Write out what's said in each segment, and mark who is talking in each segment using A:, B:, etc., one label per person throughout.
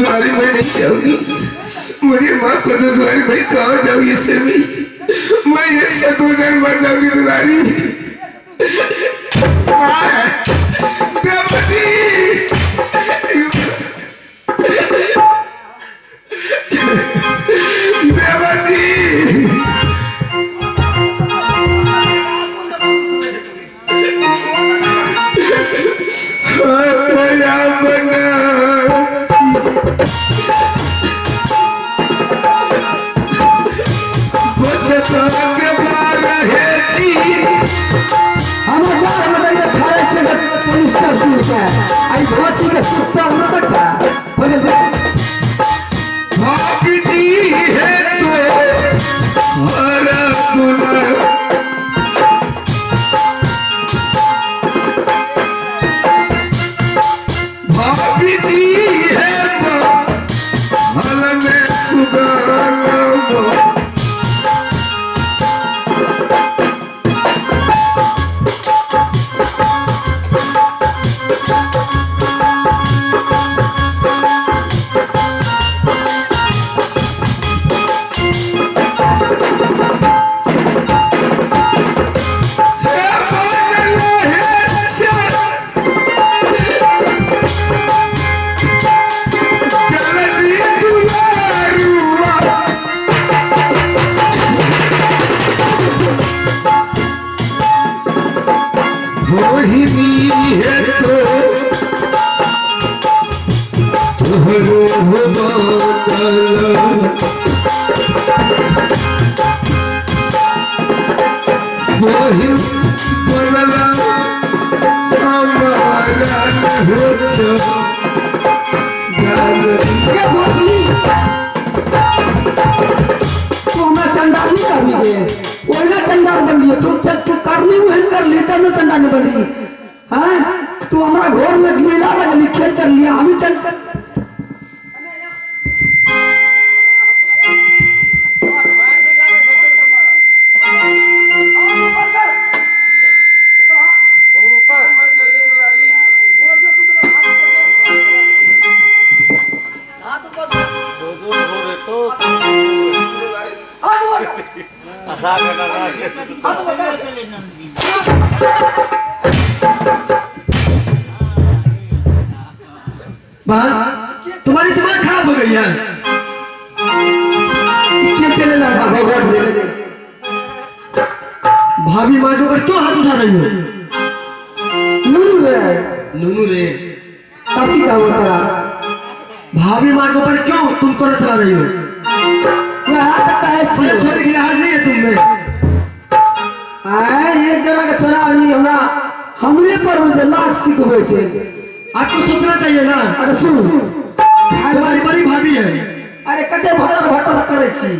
A: दुलारी, मैं नहीं जाऊंगी, मुझे माफ कर दो दुलारी, मैं कहाँ जाऊंगी इससे भी, मैं एक से दो जन मर जाऊंगी दुलारी। देवती, देवती, भाभी जी है हल में सुगाना।
B: तू करनी वहन कर ली तब न चंदा नहीं बनी। हाँ तू हमारा घर में लीला लगली खेल कर लिया हम चल।
A: बहन तुम्हारी दिमाग खराब हो गई है।
B: के चले लगा भगवान मेरे।
A: भाभी माँ जो पर क्यों हाथ उठा रही हो?
B: नूनू रे,
A: नूनू रे
B: तब की क्या होता?
A: भाभी माँ के ऊपर क्यों तुम को चला रही हो?
B: हाथ कहे छी
A: छोटे छोटे की लिहाज नहीं है तुम में।
B: आए एक जना के छोरा ई हमरा हमरे पर जे लाज सिखबै छै।
A: आपको सोचना चाहिए ना।
B: अरे सुन,
A: तुम्हारी बड़ी भाभी है।
B: अरे कते भटर भटर करै छी,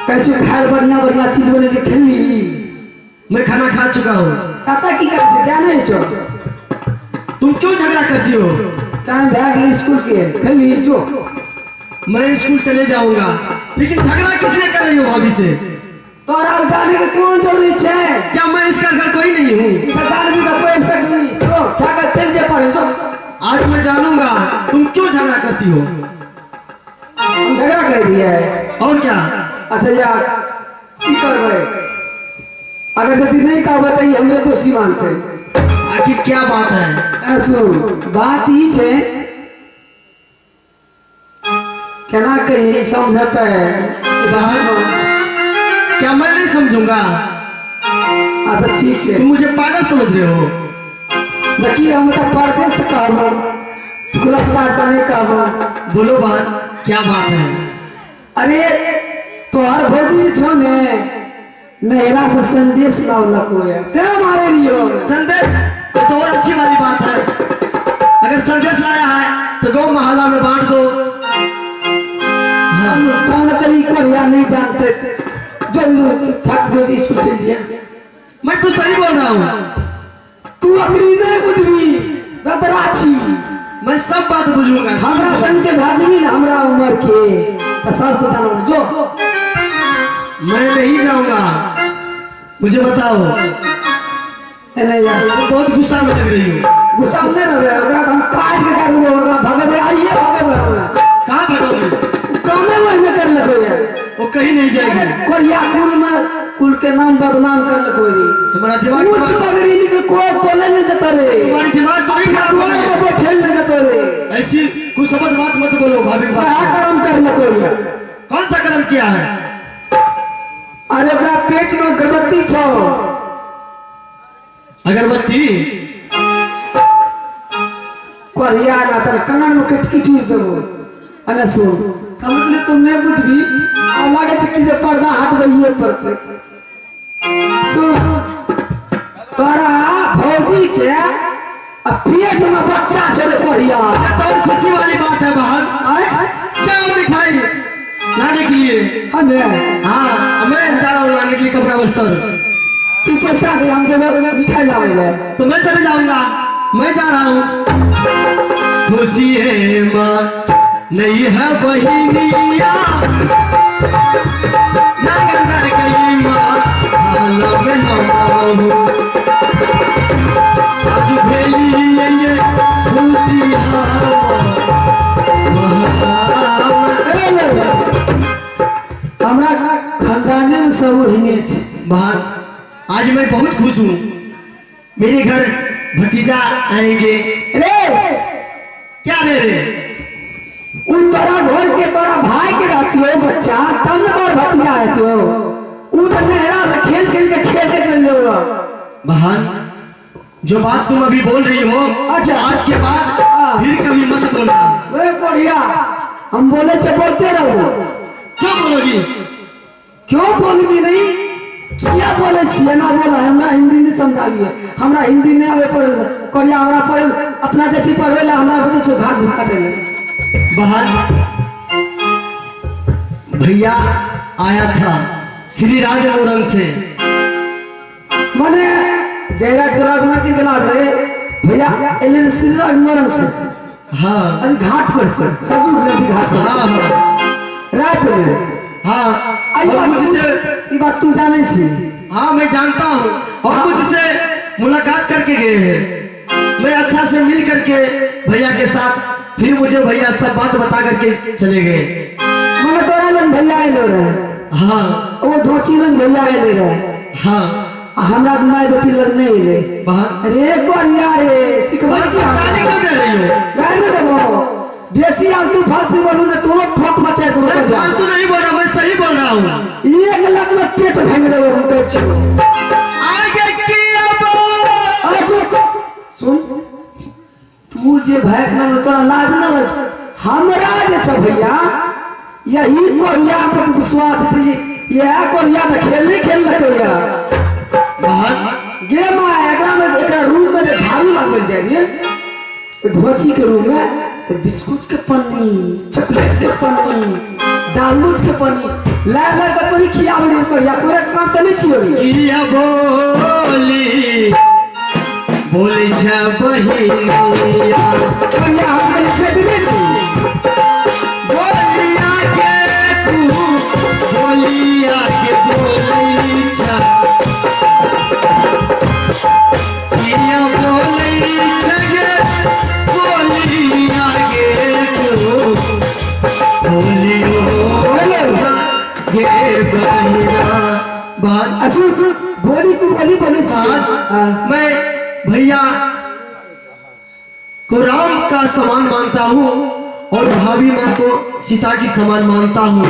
B: कहै छी खायल बढ़िया बढ़िया चीज बनेली खेली।
A: मैं खाना खा चुका हूँ।
B: ताता की करै छै जानै छो?
A: तुम क्यों झगड़ा करती हो?
B: टाइम भए गेल स्कूल के, खेली जो।
A: मैं स्कूल चले जाऊंगा, लेकिन झगड़ा किस लिए कर रही हो भाभी से?
B: तोरा जाने के कोन जरूरी छै?
A: क्या मैं इसका घर कोई नहीं हूँ?
B: इसे जानबी तो पढ़ सकली तो क्या कर चल जे पढ़े जो।
A: आज मैं जानूंगा तुम क्यों झगड़ा करती हो।
B: हम झगड़ा कर दिया है
A: और क्या?
B: अच्छा यार की करबै? अगर यदि नहीं कहबै तो हमरे दोषी मानते।
A: आखिर क्या बात है?
B: अरे सुन, बात ई छै केना कही समझते है
A: बहन, क्या मैं नहीं समझूंगा?
B: अच्छा ठीक है।
A: तुम मुझे पागल समझ रहे हो?
B: देखिए हम तो परदेश कहबो, खुलासा तो नहीं कहबो।
A: बोलो बहन क्या बात है?
B: अरे तोहर भौजी छो ने नहरा से संदेश लावलको है, ते मारे रियो
A: संदेश। ये तो और अच्छी वाली बात है, अगर संदेश लाया है तो गौ मोहल्ला में बांट दो।
B: हम कौन कली कोरिया नहीं जानते, जो जो थक जो स्कूल चल जिया।
A: मैं तो सही बोल रहा हूँ।
B: तू अकरी नहीं बुझबी बदराछी।
A: मैं सब बात बुझूंगा।
B: हमरा संग के भाजबी ना हमरा उम्र के तो सब को जानो जो।
A: मैं नहीं जाऊंगा, मुझे बताओ।
B: नहीं यार
A: बहुत गुस्सा में लग रही हो।
B: गुस्सा में नहीं रहे, ओकरा हम काट के काट देबो, ओकरा भगेबे आइए भगेबे हमरा। बदनाम कर कोई रे।
C: तुम्हारा दिमाग
B: कुछ पगड़ी निकल कोई बोले नहीं देता रे।
C: तुम्हारी दिमाग तो नहीं खराब हो
B: द्वार
C: गई
B: पर बैठे नहीं देता रे।
C: ऐसी कुछ समझ बात मत बोलो भाभी के
B: क्या
C: बात।
B: कर्म कर ले कोई?
C: कौन सा कर्म किया है?
B: अरे ओकरा पेट में अगरबत्ती छो।
C: अगरबत्ती
B: कोरिया ना तर कान में कटकी चूस देबो। अने सुन हम तुम नहीं बुझबी आ लागे छै कि जे पर्दा हटबैये पड़तै। सुन तोरा भौजी के आ पेट में बच्चा छै रे कोरिया।
C: ये तो और खुशी वाली बात है बहन।
B: आय
C: जाओ मिठाई लाने के लिए।
B: हमे
C: हाँ मैं जा रहा हूँ लाने के लिए कपड़ा वस्त्र।
B: तू पैसा दे हम जेबै मिठाई लाबै ले।
C: तो मैं चले जाऊंगा, मैं जा रहा हूँ। खुशी है माँ नहीं है बहिनिया नागन गई माँ हाल में हम हूँ। आज भेली ये खुशी
B: अरे ले हमरा खानदाने में सब ओहिने छै।
C: बहन आज मैं बहुत खुश हूँ, मेरे घर भतीजा आएंगे।
B: रे
C: क्या रे रे?
B: उ तोरा घर के तोरा भाई के रहती हो बच्चा तब न तोर भतीजा रहती हो। उ तो नहरा से खेल खेल के खेल के चल हो।
C: बहन जो बात तुम अभी बोल रही हो
B: अच्छा।
C: आज के बाद
B: हाँ।
C: फिर कभी मत बोलना।
B: वे कोढ़िया हम बोले से बोलते रहो।
C: क्यों बोलोगी?
B: क्यों बोलगी नहीं? किया बोले छियै ना बोला हमरा हिंदी नहीं समझाबिए, हमरा हिंदी नहीं आवे पड़े कोढ़िया। हमरा पढ़े अपना जैसी पढ़वे ला हमरा बदल से घास काटे ले।
C: बहन भैया आया था श्री राज मोरंग से।
B: माने जयराज तोरा माटी गेला रे भैया एले श्री राज मोरंग से।
C: हाँ
B: अरे घाट पर से सरजू नदी घाट पर
C: हाँ
B: से।
C: हाँ
B: रात में
C: हाँ।
B: आई
C: और
B: बात
C: मुझसे
B: ई बात तू जाने छी?
C: हाँ मैं जानता हूँ और मुझसे मुलाकात करके गए हैं। मैं अच्छा से मिल करके भैया के साथ फिर मुझे भैया सब बात बता करके चले गए।
B: मने तोरा लंग भैया आइलो रहे।
C: हाँ
B: ओ धोची लंग भैया आइले रहे।
C: हाँ
B: आ हमरा माय बेटी लंग नहीं अइले।
C: बहन
B: रे कोरिया रे सिखबै छी
C: गाली क्यों दे रही हो?
B: गाली नहीं देबो। बेसी आलतू फालतू बोलू ने तोरो फट मचा देबो।
C: मैं
B: कोरिया।
C: फालतू नहीं बोल रहा, मैं सही बोल रहा हूँ।
B: एक लाख में पेट भांग देबो हम कहै छियौ।
C: आगे की अब
B: अरे चुप सुन तू जे भाई के नाम तोरा लाज न लग। हमरा जे छ भैया यही कोरिया पर विश्वास छै जे यह कोरिया त खेल नहीं खेल लकैया।
C: बहन
B: गे माय एकरा में एकरा रूम में जे झाड़ू लागल जाय रे धोची के रूम में तो बिस्कुट के पन्नी चॉकलेट के पन्नी दालमोट के पन्नी लाब लाब के तोही खियाबै रे कोरिया। तोरा काम त नहीं छियो रे।
C: किया बोली बोली जा बहिनिया
B: कोरिया हम खाली फेटने छी।
C: बोलिया के तू बोलिया के बोली जा किया बोली जगे बोलिया के तू बोलियो गे बहिना। बहन
B: असु बोली को बोली बोले छी।
C: बहन मैं भैया को राम का समान मानता हूँ और भाभी माँ को सीता की समान मानता हूँ।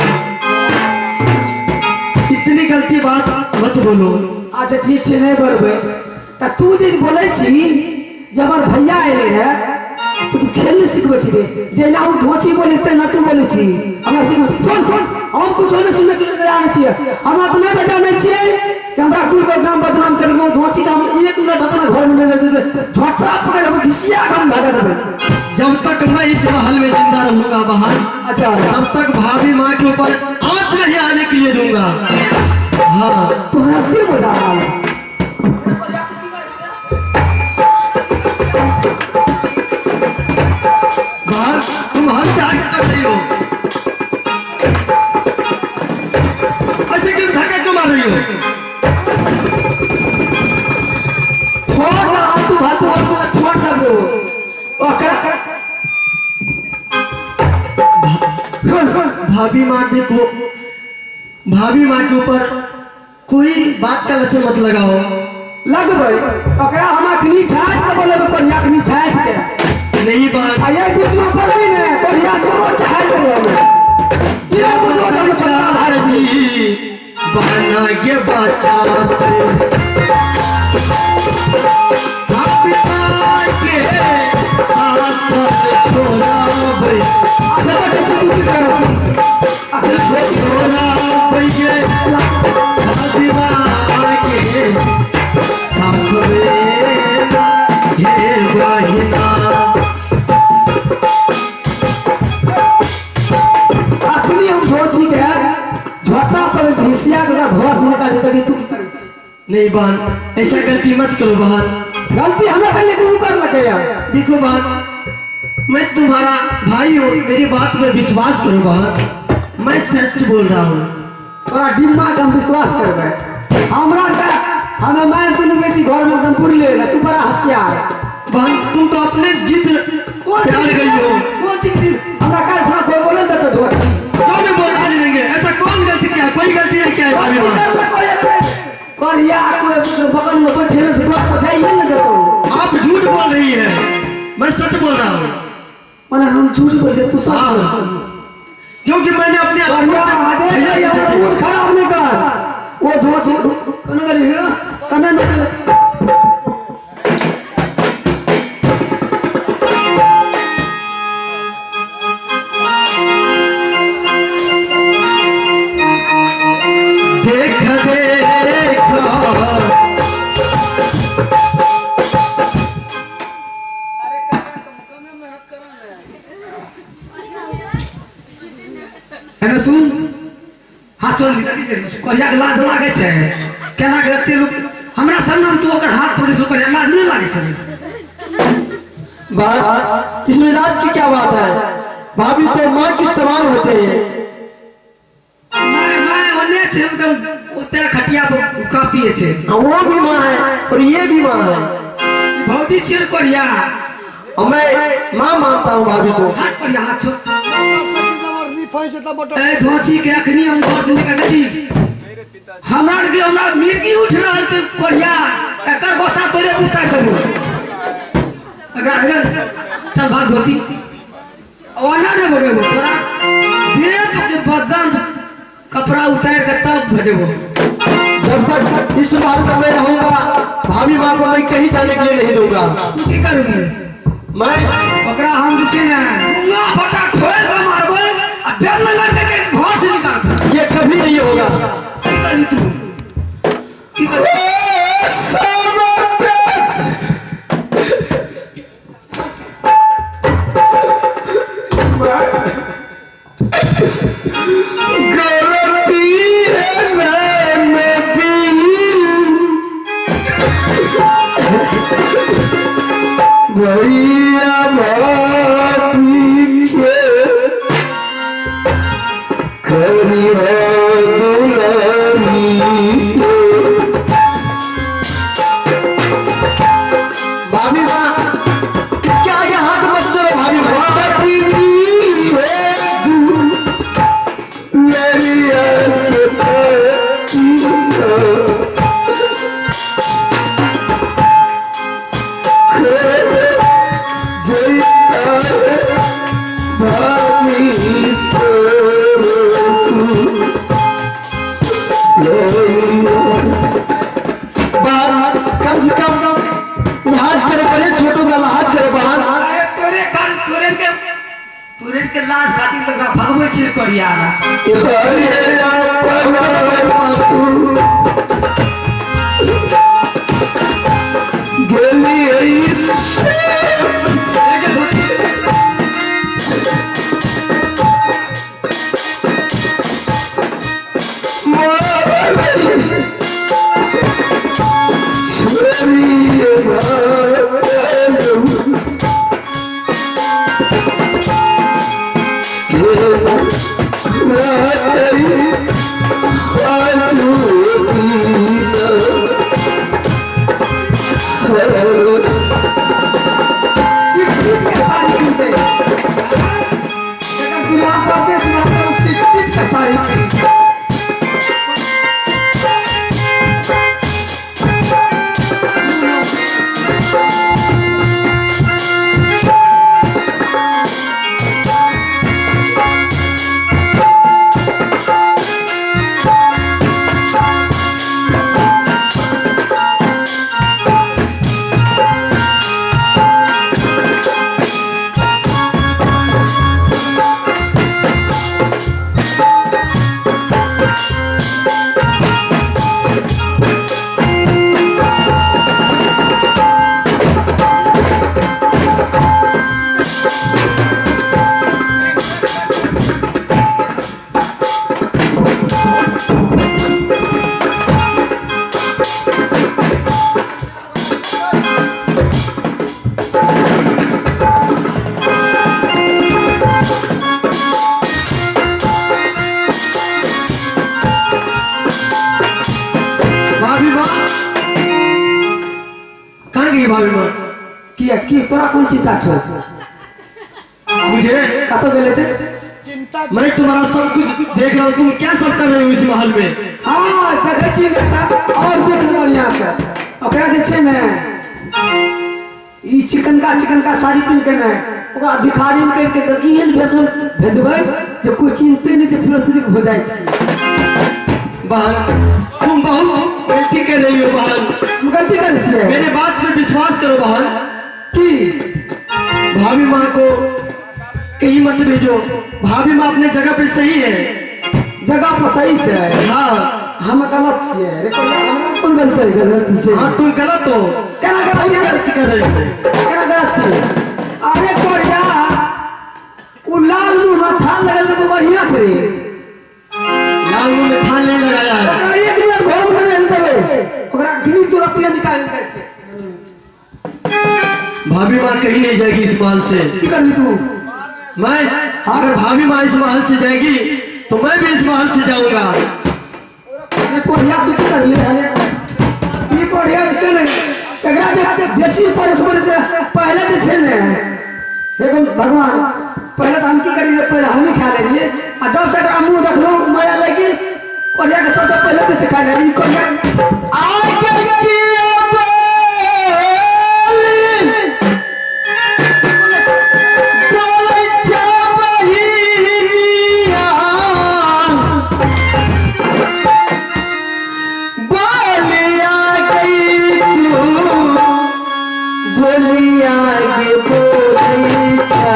C: इतनी गलती बात मत बोलो।
B: अच्छा ठीक छै नहीं बढ़बै त तू जे बोलै छी जे हमर भैया अयलै रहे तो तू खेल नहीं सिखबै छी रे। जेना ओ धोची बोलै छै तेना तू बोलै छी। हमरा सिखबै छी। सुन हम कुछो नहीं सुनै के जानै छियै। हमरा तऽ नहि जानै छियै कि हमरा कुल के नाम बदनाम करी ओ धोची के हम एक मिनट अपना घर में नहीं रह देबै। झोटा पकड़ हम घिसिया के हम भगा देबै।
C: जब तक मैं इस महल में जिंदा रहूंगा बहन
B: अच्छा
C: तब तक भाभी माँ के ऊपर आंच नहीं आने के लिए दूंगा। हाँ
B: तोहरा के बोला
C: बहन तुम हद से आगे बढ़ रही हो। ऐसे क्यों धक्का क्यों मार रही हो?
B: फोड़ ना आलतू फालतू बोलबो फोड़ ना देबो ओकरा।
C: भाभी माँ देखो भाभी माँ के ऊपर कोई बात का लक्षण मत लगाओ।
B: लगबै ओकरा हम अखनी छाटि के बोलेबै, कोरिया अखनी छाटि के।
C: नहीं बहन।
B: आ ये बीच में पड़बी ने कोरिया तोरो चढ़ाइ देबै हम। ये बुझो हम छोटका भाई छी।
C: बना के बचाते पिता के साथ छोड़ाबै।
B: अच्छा देखै छी तू की करै छी। अखनी धोती
C: छोड़ाबै भाभी के साथ में हे बहिना।
B: अखनी हम धोती के झोटा पर घिसिया के ओकरा घर से निकाल देतै। तू की करै छी?
C: नहीं बहन, ऐसा गलती मत करो बहन।
B: गलती हमें कर लेकिन कर लगे यार।
C: देखो बहन, मैं तुम्हारा भाई हूँ, मेरी बात में विश्वास करो बहन, मैं सच बोल रहा हूँ।
B: तोरा डिम्मा के हम विश्वास करबै? हमरा के हमें मैं दुनू बेटी घर में एकदम पुरले ना, तू बड़ा होशियार।
C: बहन, तुम तो अपने जिद
B: कोन
C: पे अड़ गई हो।
B: कोन चीज की? हमरा काल्हि खुना कोई बोले ने तो धोती।
C: क्यों नहीं बोल नहीं देंगे? ऐसा कौन गलती किया? कोई गलती नहीं किया है भाभी
B: गलती
C: बहन।
B: कर ले कोई करिया कोई बगल में बैठे ने तो तोरा जाइए ने देतो।
C: आप झूठ बोल रही है, मैं सच बोल रहा हूँ।
B: माने हम झूठ बोल तू सच बोल छी।
C: क्योंकि मैंने अपने आंखों
B: करिया
C: से
B: हटे
C: भैया
B: नहीं
C: को
B: हमरा
C: देखा।
B: मूड खराब नहीं कर। वो धोती कने गेली कने ने गेली?
C: देख देख
B: अरे कन्या तुम कमे मेहनत करो ने। एने सुन, हाथ चोर करिया के लाज लागै छै केना के एते लोक हमरा सामने में तू ओकर हाथ पकड़ि से करिया लाज नहीं लागै छै?
C: बहन, इसमें लाज की क्या बात है? भाभी तो माँ की समान होते हैं।
B: मैं मैं ओने छै एकदम ओते खटिया पर कापिए छै।
C: हाँ, वो भी माँ है और ये भी माँ है।
B: भौजी छियै करिया।
C: और मैं माँ मानता हूँ भाभी को।
B: हाथ करिया हाथ छोड़। ए धोची के अखनी हम घर से निकल छी। हमरा के हमरा मिर्गी उठ रहल छै करिया, एकर गोसा तोरे बुता देबो। अगर अगर चल भाग धोची ओना ने बोलेबो तोरा देह के बदन कपड़ा उतार के तब भेजबो।
C: जब तक इस बात पर मैं रहूंगा, भाभी माँ को मैं कहीं जाने के लिए नहीं दूंगा।
B: तू की करबी?
C: मैं
B: ओकरा हम जे छै ने मुंगा फटा खोल के मारबै आ बेल लगा के घर से निकाल देबै।
C: ये कभी नहीं होगा।
B: की करबी तू? की करबी?
A: गलती है मैंने दी भैया भाभी के खरी है दुल्हनी।
C: भाभी माँ, इसके आगे हाथ मत जोड़ो भाभी माँ।
A: भाभी है दुल्हनिया के भाभी
C: बहन, कम से कम लिहाज करे, बड़े छोटों का लिहाज करे बहन।
B: अरे तोरे कारण तोरे के लाश खातिर तकरा भगबै छियै करिया ना।
A: Thank you.
B: कोन चिंता छौ?
C: मुझे
B: कतौ गेलै ते?
C: मैं तुम्हारा सब कुछ देख रहा हूँ, तुम क्या सब कर रहे हो इस महल में?
B: हाँ देखै छी नेता, और देख ले बढ़िया से। ओकरा जे छै ने ई चिकनका चिकनका साड़ी पहिन के ने ओकरा भिखारी में करि के तब एहन भेष में भेजबै जे कोई चिन्हते नहि जे फुलसरी हो जाइ छी।
C: बहन तुम बहुत गलती कर रही हो बहन।
B: हम गलती करै छियै?
C: मेरे बात पे विश्वास करो बहन।
B: की?
C: भाभी माँ को कहीं मत भेजो, भाभी माँ अपने जगह पे सही है।
B: जगह पर सही छै?
C: हाँ।
B: हम गलत छियै रे कोरिया, हमरा कोन गलती गलती छै?
C: हाँ तुम गलत हो।
B: केना गलत
C: बहुत
B: छियै?
C: गलती कर रही हो।
B: केना गलत छियै? अरे कोरिया, उ लाल मुँह में थाल लगल तऽ बढ़िया छै रे।
C: लाल मुंह में थाल नहीं लगाया है।
B: ओकरा एक मिनट घर में नहीं देबै, ओकरा घिनी तुरंत निकालि जाइ छै।
C: भाभी माँ कहीं नहीं जाएगी इस महल से।
B: की करबी तू?
C: मैं अगर भाभी माँ इस महल से जाएगी तो मैं भी इस महल से जाऊंगा।
B: रे कोरिया, तू की करबी रे? ई कोरिया जे छै ने, एकरा जे बेसी परस्पर जे पहिले जे छै ने, हे भगवान, पहिले तऽ हम की करी रे, पहिले हमही खा लेलियै आ जब से एकरा मुँह देखलहुँ मजा लागि गेल। कोरिया के सबसे पहिले जे छै खा लेलियै। ई कोरिया
C: आगे किया बोली, बोलै छा बहिनिया, बोलिया गई तू, बोलिया गे बोलै छा।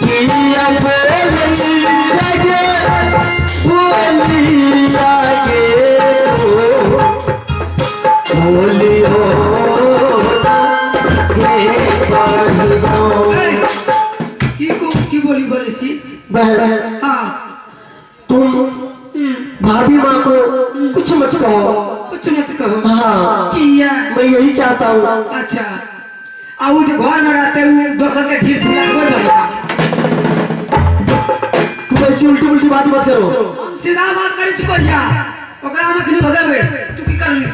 C: किया बोलै गे, बोलिया गे बोलियो गे बहिनो।
B: की की बोली बोलै छी?
C: बहन,
B: हाँ।
C: तुम भाभी माँ को कुछ मत कहो।
B: कुछ मत कहो?
C: हाँ।
B: किया?
C: मैं यही चाहता हूँ।
B: अच्छा, आ उ जे घर में रहते उ दोसर के ढीर फुला के बढ़िया।
C: तुम ऐसी उल्टी पुल्टी बात मत करो।
B: हम सीधा बात करै छी कोरिया, ओकरा हम अखनी भगेबै। तू की करबी?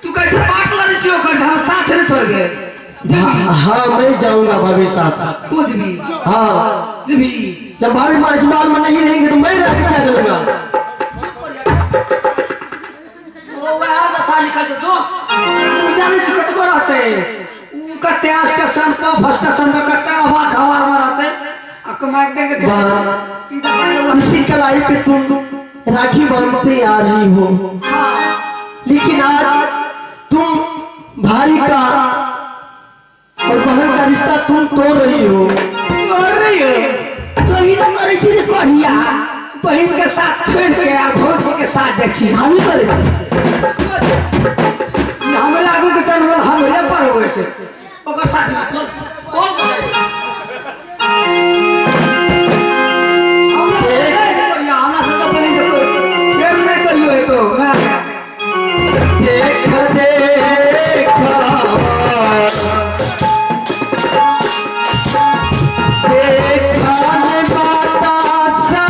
B: तू कहै छी पाट लड़ै छी ओकर, हम साथ नहि छोड़बै। जेबी?
C: हाँ, मैं जाऊंगा भाभी साथ।
B: तू जेबी?
C: हाँ।
B: जेबी?
C: जब भाभी माँ इस महल में नहीं रहेंगे तो मैं रह के क्या करूंगा?
B: तोरो वएह दशा लिखल छौ। जो तू जानै छी कतको रहतै उ, कते स्टेशन पर, फर्स्ट स्टेशन पर, कते अबार खबार में रहतै आ कमाइ के
C: वाह।
B: ई दशा के
C: इसी कलाई पे तुम राखी बांधते आ रही हो, लेकिन आज तुम भाई का और बहन का रिश्ता तुम तोड़ रही हो।
B: तोड़ रही हो तो ही तो करै छी रे कोढ़िया, बहिन के साथ छोड़ के आ भौजी के साथ जाइ छी। हमही करै छी। ई हमरा आगू के जानवर हमरे पर होइ छै। ओकर साथ में कोन कोन करै छै? हमरा से कोढ़िया, हमरा से तऽ बहिन के कोइ प्रेम नहि करियो हेतो मैं।
C: देख देख देखा माता सा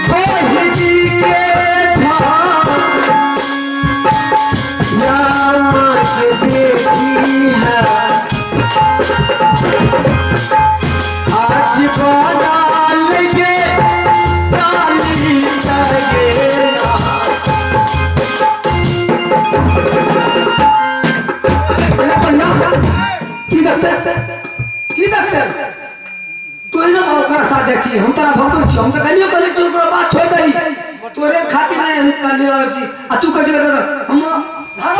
C: बहिनी के धाम, राम के बेटी है, आज बनाल के ताली लगे।
B: एना बढ़िया की देखते, की देखते? तोरे ने ओकरा साथ जाइ छी, हम तोरा भगबै छी। हम तऽ कहियो कहले छी ओकरा बात छोड़ि दही, तोरे खातिर नहि हम कहली रहल छी आ तू कहै छी हम धर।